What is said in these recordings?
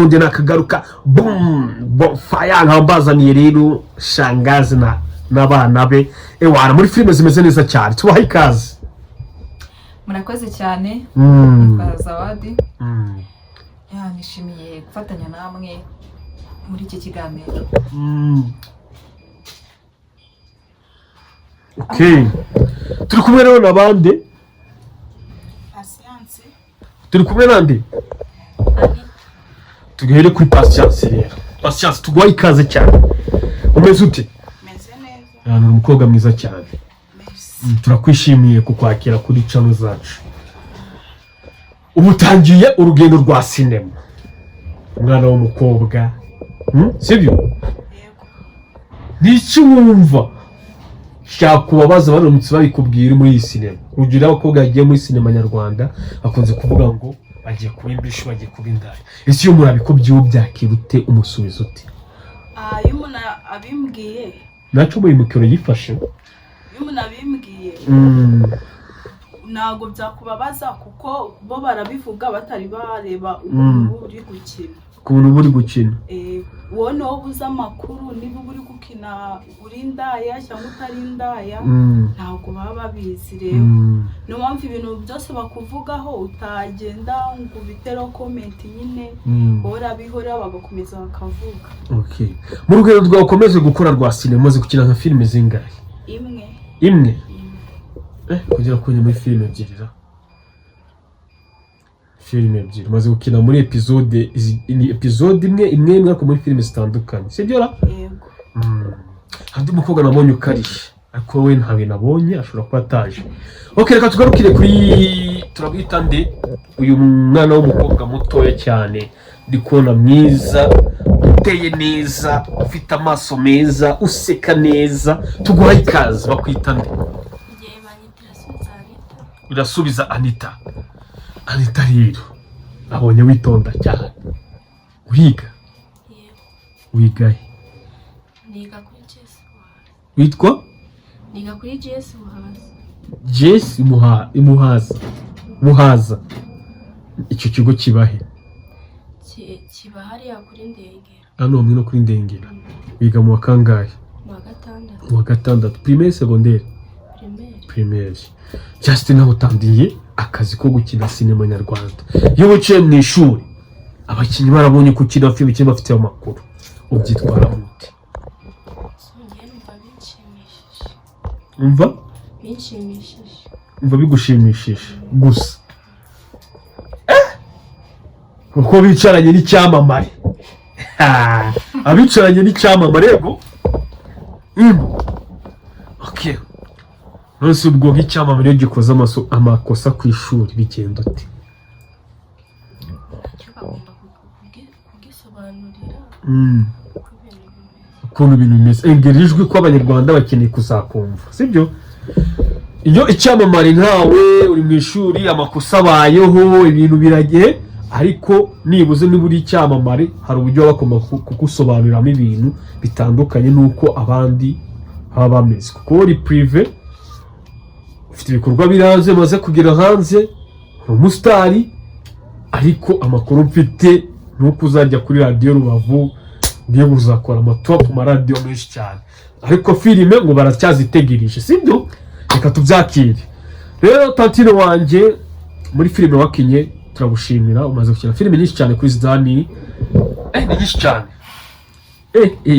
Ibiganiro nakagaruka, boom bonfire. Nkaba mbazaniye rero shangazi na n'abana be, ewana, muri filime zimeze neza cyane. Tubaha ikaze. Murakoze cyane. Nitwa Zawadi. Ya, nishimiye gufatanya namwe muri iki kiganiro. Okay, turi kumwe rero na bande? Patience. Turi kumwe nande? Tuguhere kuri Patience rero. Patience, tuguhaye ikaze cyane. Umeze ute? Meze neza. Ni umukobwa mwiza cyane. Merci. Turakwishimiye kukwakira kuri channel zacu. Ubu utangiye urugendo rwa sinema, umwana w'umukobwa. Sibyo? Yego. Ni iki wumva cyakubabaza baramutse babikubwira muri iyi sinema? Urugero, abakobwa bagiye muri sinema nyarwanda bakunze kuvuga ngo bagiye kuba imbishi, bagiye kuba indaya. Ese iyo umuntu abikubwiye, ubyakira ute? Umusubiza ute? Ah, iyo umuntu abimbwiye, Nacyo muri mikoro yifashe. iyo umuntu abimbwiye, ntabwo byakubabaza, kuko bo barabivuga batari bareba ukuntu uba uri gukina. Ukuntu uba uri gukina. Wowe niwo ubuze amakuru niba uba uri gukina uri indaya cyangwa utari indaya. Ntabwo baba babizi rero. Niyo mpamvu ibintu byose bakuvugaho utagenda ngo ubitereho comment nyine. Wowe urabihora, bagakomeza bakavuga. Okay. Mu rugendo rwawe ukomeje gukora rwa sinema, umaze gukina nka filime zingahe? Imwe. Imwe? Imwe. Kugera kuri muri filime ebyiri ra, filime ebyiri umaze gukina muri episode ni episode imwe imwe imwe, ariko muri filime zitandukanye, sibyo ra? Yego. Hari undi mukobwa nabonye ukarishye, ariko we ntawe nabonye, ashobora kuba ataje. Ok, reka tugarukire kuri, turabwita nde uyu mwana w'umukobwa mutoya cyane ndi kubona, mwiza, uteye neza, ufite amaso meza, useka neza? Tuguhaye ikaze. Bakwita nde? Ngewe banyita Irasubiza Anita. Irasubiza Anita. Anita rero, abonye witonda cyane. Uriga? Yego. Wiga he? Niga kuri GS Muhazi. Witwa? Niga kuri GS Muhazi. Jesi Muhaza, Muhaza. Icyo kigo kiba he? Kiba hariya kuri Ndengera. Hano hamwe no kuri Ndengera. Wiga mu wa kangahe? Mu wa gatandatu. Mu wa gatandatu, primaire, secondaire? Primaire. Primaire. Justin, nawe utangiye akazi ko gukina sinema nyarwanda. Iyo wicaye mu ishuri, abakinnyi barabonye ko ukina filime cyangwa bafite amakuru, ubyitwaramo ute? So ngewe numva binshimishije. Umva? Binshimishije. Umva bigushimishije gusa, kuko bicaranye n'icyamamare. Ha, abicaranye n'icyamamare, yego. Okay, nonese ubwo nk'icyamamare iyo gikoze amakosa ku ishuri, bigenda ute? Nacyo bagomba kugisobanurira uko ibintu bimeze. Ukuntu ibintu bimeze. Engera ijwi, ko Abanyarwanda bakeneye kuzakumva, sibyo? Iyo icyamamare nkawe uri mu ishuri, amakosa abayeho, ibintu biragiye, ariko nibuze niba uri icyamamare, hari uburyo baba bagomba kugusobanuriramo ibintu bitandukanye n'uko abandi baba bameze, kuko uri privé, ufite ibikorwa biri hanze, bimaze kugera hanze, uri umusitari. Ariko amakuru mfite ni uko uzajya kuri Radiyo Rubavu, ugiye kuzakora amatora ku maradiyo menshi cyane, ariko filime ngo baracyazitegereje, sibyo? Reka tubyakire rero. Tantine wanjye, muri filime wakinye turagushimira. Umaze gukina filime nyinshi cyane kuri Zidani. Ni nyinshi cyane.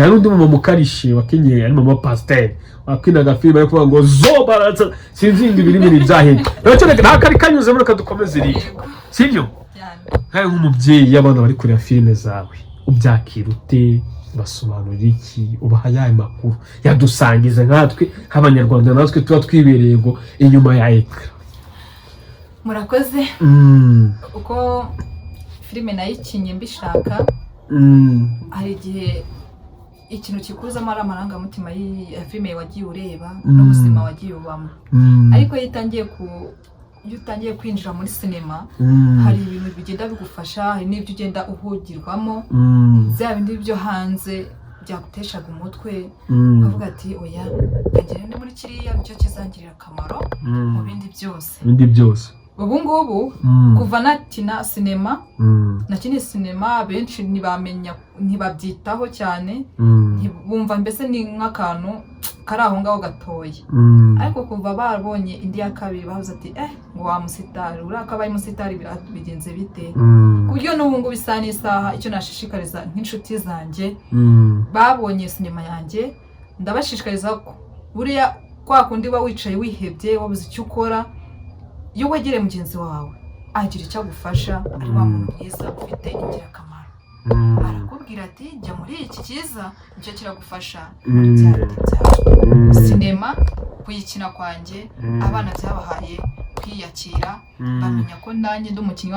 Hari undi mama ukarishe wakinye ari mama pasiteri, wakinaga filime ari kuvuga ngo zo baransa, sinzi ngo ibiri biri byahindwe. Rero nta kari kanyuzemo, reka dukomeze iriya, sibyo? Cyane. Nkawe nk'umubyeyi, iyo abana bari kureba filime zawe, ubyakira ute? Basobanurira iki? Ubaha ayahe makuru? Yadusangiza nkatwe nk'Abanyarwanda, natwe tuba twibereye ngo inyuma ya écran. Murakoze. Uko filime nayikinye mbishaka, hari igihe ikintu kikuzamo ari amarangamutima ya filime wagiye ureba n'ubuzima wagiye ubamo, ariko iyo utangiye kwinjira muri sinema, hari ibintu bigenda bigufasha, hari n'ibyo ugenda uhugirwamo, bya bindi byo hanze byaguteshaga umutwe, ukavuga ati: "Oya, ngende muri kiriya, nicyo kizangirira akamaro mu bindi byose." Ibindi byose. Ubu ngubu, kuva nakina sinema, nakiniye sinema, benshi ntibamenya, ntibabyitaho cyane, bumva mbese ni nk'akantu kari aho ngaho gatoya. Ariko kuva babonye indi ya kabiri, bavuze ati: "Eh, ngo wa musitari uriya ko abaye umusitari, bigenze bite?" Ku buryo n'ubu ngubu, isaha n'isaha, icyo nashishikariza nk'inshuti zanjye babonye sinema yanjye, ndabashishikariza ko buriya kwa kundi uba wicaye wihebye, wabuze icyo ukora, iyo wegereye mugenzi wawe agira icyo agufasha, ari wa muntu mwiza ufite ingirakamaro, arakubwira ati: "Jya muri iki cyiza, nicyo kiragufasha muri bya bindi byawe." Sinema kuyikina kwanjye, abana byabahaye kwiyakira, bamenya ko nanjye ndi umukinnyi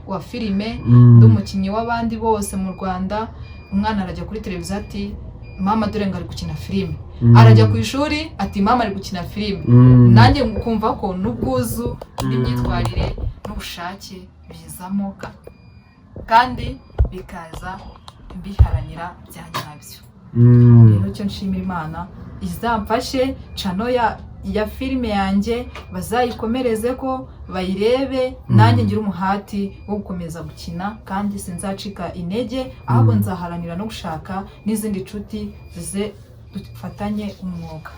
wa filime, ndi umukinnyi w'abandi bose mu Rwanda. Umwana arajya kuri televiziyo ati: "Mama, dore ngo ari gukina filime." Arajya ku ishuri ati: "Mama ari gukina filime." Nanjye kumva ko n'ubwuzu n'imyitwarire n'ubushake bizamo, kandi bikaza mbiharanira bya nyabyo. Rero icyo nshimira Imana, izamfashe channel ya filime yanjye bazayikomereze ko bayirebe, nanjye ngire umuhati wo gukomeza gukina, kandi sinzacika intege, ahubwo nzaharanira no gushaka n'izindi nshuti zize dufatanye umwuga.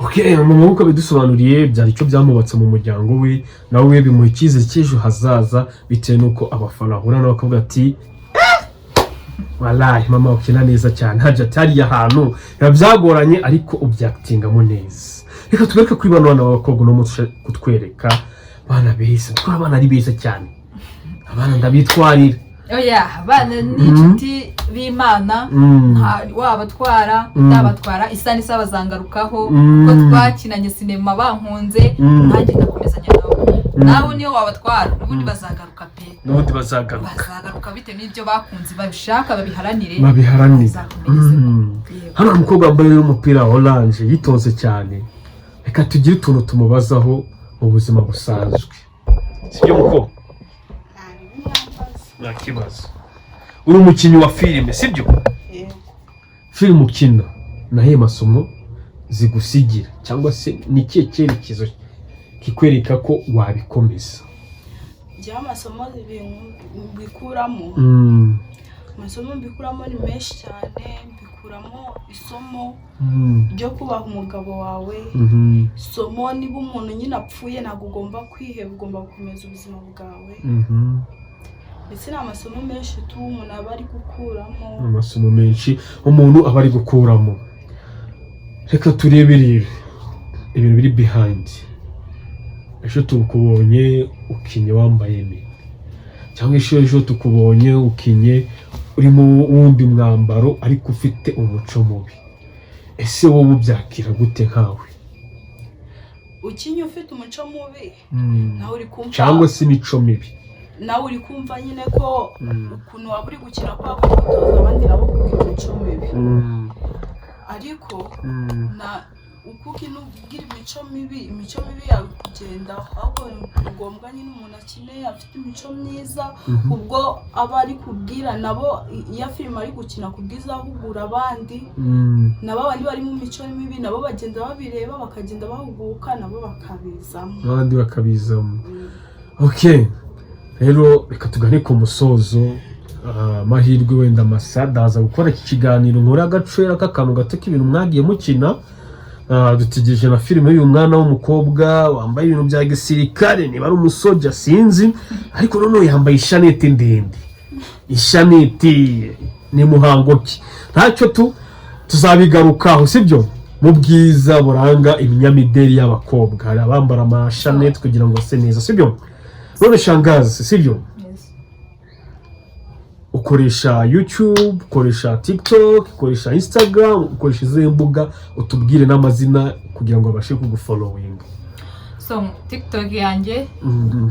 Okay, mama, nk'uko bidusobanuriye, byari icyo byamubatse mu muryango we, nawe bimuha icyizere cy'ejo hazaza, bitewe n'uko abafana bahura nawe bakavuga ati: "Eh, walahi mama ukina neza cyane." Hajya ati: "Hariya hantu biba byagoranye, ariko ubyakitingamo neza." Reka tugaruke kuri bano bana b'abakobwa uno munsi ushe kutwereka, abana beza, kuko abana ari beza cyane, abana ndabitwarira. Oya, abana ni inshuti b'Imana. Wabatwara, utabatwara, isa n'isa bazangarukaho, kuko twakinanye sinema bankunze, nanjye ndakomezanya nabo. Nawe niyo wabatwara, n'ubundi bazagaruka pe. N'ubundi bazagaruka. Bazagaruka bitewe n'ibyo bakunze, babishaka, babiharanire. Babiharanire. Bazakomereze. Yego. Hano hari umukobwa wambaye umupira wa orange, yitonze cyane. Reka tugire utuntu tumubazaho mu buzima busanzwe, sibyo muko? Nta bibi mwambaza. Nta kibazo. Uri umukinnyi wa filime, sibyo? Yego. Filime ukina, nahe masomo zigusigira, cyangwa se ni ikihe cyerekezo kikwereka ko wabikomeza? Njyewe amasomo mbikuramo, amasomo mbikuramo ni menshi cyane. Mbikuramo isomo ryo kubaha umugabo wawe, isomo niba umuntu nyine apfuye ntabwo ugomba kwiheba, ugomba gukomeza ubuzima bwawe. Ndetse ni amasomo menshi tu umuntu aba ari gukuramo. Amasomo menshi umuntu aba ari gukuramo. Reka turebe rero ibintu biri behind. Ejo tukubonye ukinye wambaye mini, cyangwa ejo tukubonye ukinye uri mu wundi mwambaro ariko ufite umuco mubi, ese wowe ubyakira gute nkawe? Ukinye ufite umuco mubi, nawe uri kumva Cyangwa se imico mibi. Nawe uri kumva nyine ko ukuntu waba uri gukina, ko waba uri gutoza abandi nabo kugira imico mibi. Ariko na uko ukina ugira imico mibi, imico mibi yawe ikugendaho. Ahubwo ni ngombwa nyine umuntu akeneye afite imico myiza, ubwo aba ari kubwira nabo iyo filime ari gukina, kubwiza ahugura abandi, nabo abandi bari mu mico mibi nabo bagenda babireba, bakagenda bahuguka, nabo bakabizamo. N'abandi bakabizamo. Okay, rero reka tugane ku musozo. Amahirwe wenda Masada aza gukora iki kiganiro, nkore agacera k'akantu gato k'ibintu mwagiye mukina. Dutegereje na filime y'uyu mwana w'umukobwa wambaye ibintu bya gisirikare, niba ari umusoja sinzi, ariko noneho yambaye ishanete ndende. Ishanete ni muhango ki? Ntacyo, tu tuzabigarukaho, sibyo? Mu bwiza buranga ibinyamideli y'abakobwa, hari abambara amashanete kugira ngo base neza, sibyo? None shangazi, sibyo? Yes. Ukoresha YouTube, ukoresha TikTok, ukoresha Instagram, ukoresha izihe mbuga? Utubwire n'amazina kugira ngo babashe kugufollowinga. So TikTok yanjye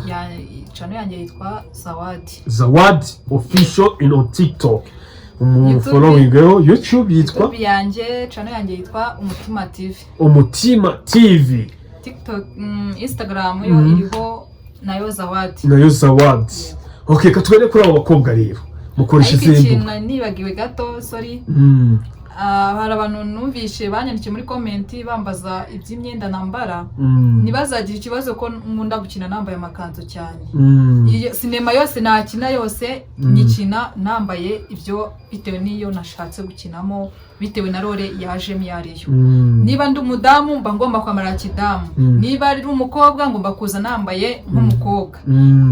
ya channel yanjye yitwa Zawadi. Zawadi Official in on TikTok. YouTube. Umufollowing. YouTube yitwa? YouTube yanjye, channel yanjye yitwa Umutima TV. Umutima TV. TikTok, Instagram yo iriho nayo Zawadi. Nayo Zawadi. Okay, katwere kuri abo bakobwa rero, mukoresha Ariko izihe ikintu mbuga? nari nibagiwe gato, sorry. Ah, hari abantu numvishe banyandikiye muri comment bambaza iby'imyenda nambara. Ntibazagire ikibazo ko nkunda gukina nambaye amakanzu cyane. Iyo sinema yose nakina yose, nyikina nambaye ibyo, bitewe n'iyo nashatse gukinamo, bitewe na role yajemo iyo ariyo. Niba ndi umudamu, mba ngomba kwambara kidamu. Niba ari umukobwa, ngomba kuza nambaye nk'umukobwa.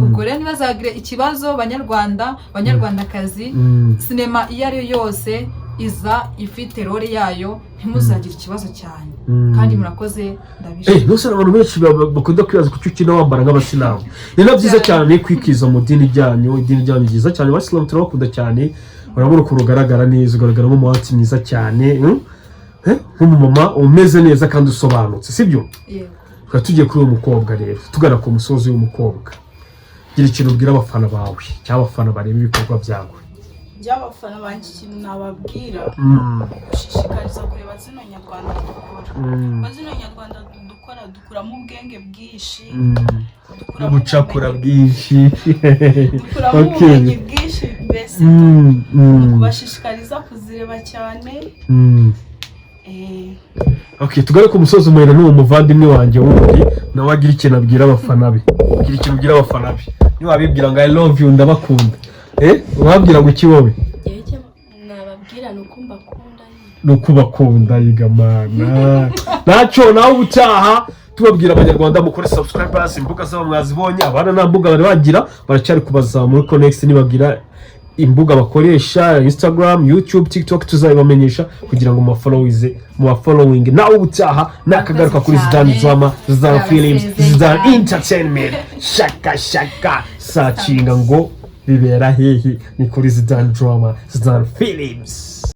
Ubwo rero ntibazagire ikibazo, Banyarwanda, Banyarwandakazi. Sinema iyo ari yo yose iza ifite role yayo, ntimuzagire ikibazo cyane. Kandi murakoze, ndabishimiye. Nuse abantu benshi bakunda kwibaza kuki ukina wambara nk'abasilamu. Ni na byiza cyane kwikiza mu dini ryanyu. Idini ryanyu ryiza cyane, abasilamu turabakunda cyane. Urabona ukuntu ugaragara neza, ugaragara nk'umuhanzi mwiza cyane, Nk'umumama umeze neza kandi usobanutse, sibyo? Yego. Tukaba tugiye kuri uwo mukobwa rero, tugana ku musozi w'umukobwa. Gira ikintu ubwira abafana bawe cyangwa abafana bareba ibikorwa byawe. Njye abafana banjye, ikintu nababwira, gushishikariza kureba zino nyarwanda dukora. Kuko zino nyarwanda dukora, dukuramo ubwenge bwinshi, dukuramo n'ubucakura ubumenyi, bwinshi. dukuramo ubumenyi bwinshi mbese. Ni ukubashishikariza kuzireba cyane. Okay, tugare ku musozi. Umuhera n'uwo muvandimwe wanjye wundi, nawe agira ikintu abwira abafana be. Agira ikintu ubwira abafana be. Niba wabibwira ngo "I love you", ndabakunda. Wabwira ngo iki wowe? Igihe cyo nababwira ni uko mbakunda nyine. Ni uko ubakunda. Yigamana ntacyo. Nawe ubutaha tubabwira Abanyarwanda mukore subscribers. Imbuga zabo mwazibonye. Abana nta mbuga bari bagira, baracyari kubazamura. Ko next nibagira imbuga bakoresha, Instagram, YouTube, TikTok, tuzabibamenyesha kugira ngo mubafollowize, mubafollowing. Nawe ubutaha nakagaruka kuri Zidane Drama, Zidane Films, Zidane Entertainment. Shaka shaka sacinga ngo bibera hehe? Ni kuri Zidane Drama, Zidane Films.